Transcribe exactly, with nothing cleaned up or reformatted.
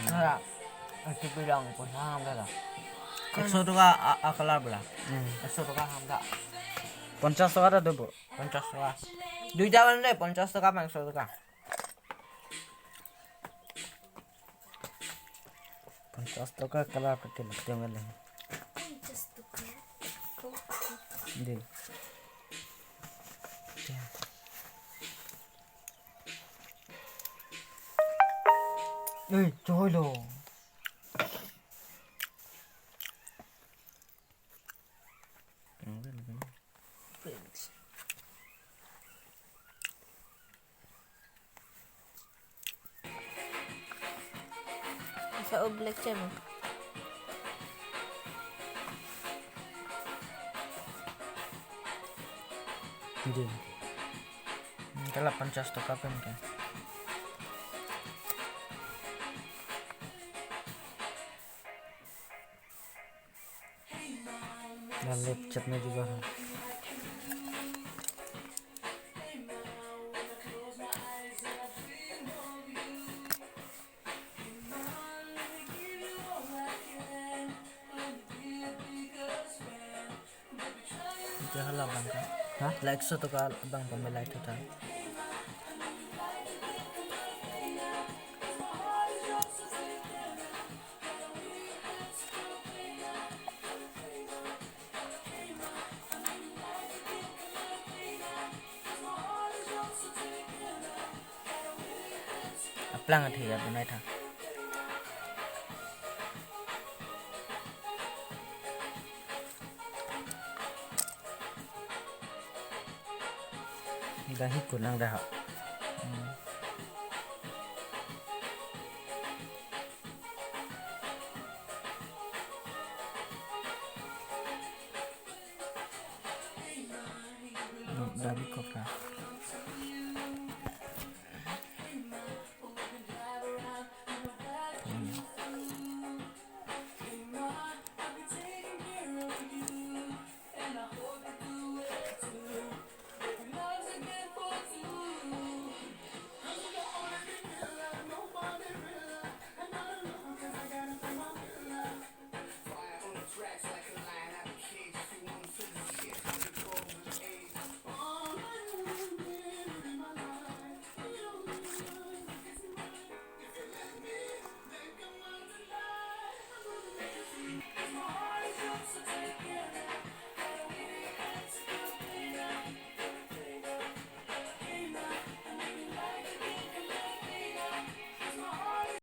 Nara, isi bilang pon ham dah. Ekso toka a, a color bola. Hmm. Ekso toka ham dah. Ponchas toka ta dobo. Ponchas toka. Duita ban de, ponchas toka, ekso toka. Ponchas toka color pati lak tiang kali. Ponchas toka. Di. Eh, choi lo. Sa o black chem. Hindi. Hmm, kala ponchas toka pen ke. Lalit chat na juga. Ita hala bang ka? Ha? Like so to ka bang pame like to ta. Aplang athe ya bunai tha. Dah hikun nang dah. Hmm. Dah bikok dah.